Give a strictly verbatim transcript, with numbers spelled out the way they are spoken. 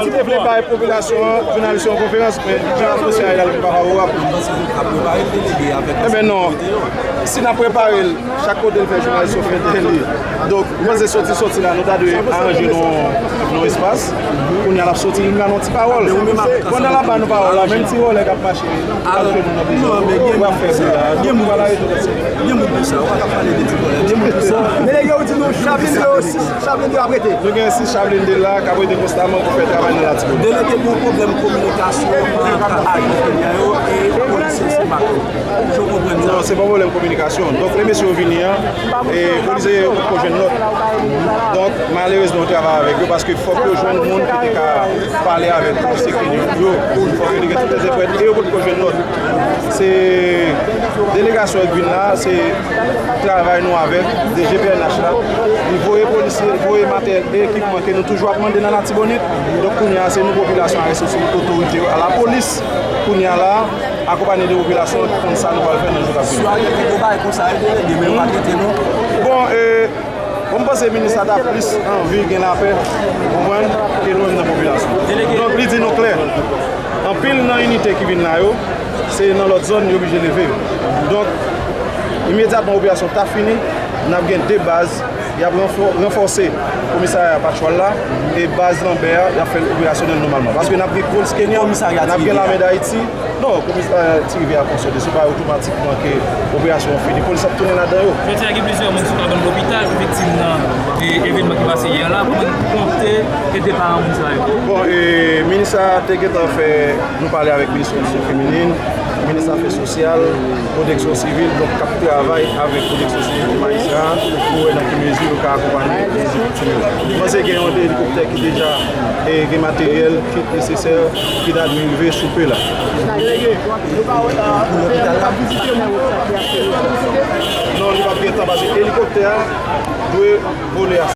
Li te vle bay popilasyon an, jounalis yo, yon konferans, men jan atmosfè a ye la, li pa favorab. Enben non, si n ap prepare l, chak kote l fè jounalis yo fè dèyè li. Donk, mwen se soti, soti la, nou ta dwe aranje nou, nou espas. Kounye a l ap soti, li pral yon ti pawòl. Pandan l ap ba nou pawòl la, menm ti vòlè k ap mache, li pral jwenn nou nan bezwen. Ou ap fè bri la, nou pral arete. Gen moun pou sa, ou pa ka pale de ti vòlè. Gen moun pou sa. Delege, ou di nou, Chablende yo, sis Chablende yo ap rete. Nou gen sis Chablende la k ap rete konstamman pou fè travay nan Latibonit. Delege, gen pwoblèm kominikasyon ant ajan Kenya yo e polisye Senmak yo. Jan w konprann sa? Non, se pa pwoblèm kominikasyon. Donk, lè mesye yo vini an, e polisye yo potko jwenn lòt. Donk, malerezman, yo travay avèk yo paske fòk yo jwenn moun ki te ka pale avèk polisye Kenya yo. Fòk yo te gen tout entèprèt e yo potko jwenn lòt. Se delegasyon ki vin la, se travay nou avèk D G P N H la. Li voye polisye, li voye materyèl e ekipman ke nou toujou ap mande nan Latibonit. Donk, kounye a, se nou popilasyon a rete sou otorite yo, a lapolis, kounye a la, akonpanye de popilasyon ki konn sa nou pral fè nan jou k ap vini. Sware ki te bay konsa, yo te rete, men yo pa trete nou. Bon, e, Bon, m panse minis la ta plis anvi gen lapè, konprann, ke nou menm nan popilasyon. Donk, li di nou klè, anpil nan inite ki vin la yo, se nan lòt zòn yo oblije leve yo. Donk, imedyatman operasyon ta fini, n ap gen de baz, y ap ranfò-, ranfòse komisarya Patchwal la, e baz Lanbè a, y ap fè l operasyonèl nòmalman. Paske n ap gen polis Kenya, n ap gen lame Dayiti, Non, komis-, eh, ti rivyè a konsolide, se pa otomatikman ke operasyon an fini. Polis ap tounen ladan yo. Jodi a, gen plizyè moun sou kabann lopital ki viktim nan, e, evènman ki pase yè la. Kòman n konte e depa moun sa yo? Bon, e, minis la te gentan fè, nou pale avèk minis kondisyon feminin, minis afè sosyal, pwoteksyon sivil, donk k ap travay avèk pwoteksyon sivil pou majistra pou wè nan ki mezi yo ka akonpanye viktim yo. Mwen panse gen yon elikoptè ki deja, e, gen materyèl ki nesesè ki ta dwe rive sou pe la. Non, li p ap gen tan paske elikoptè a dwe vole a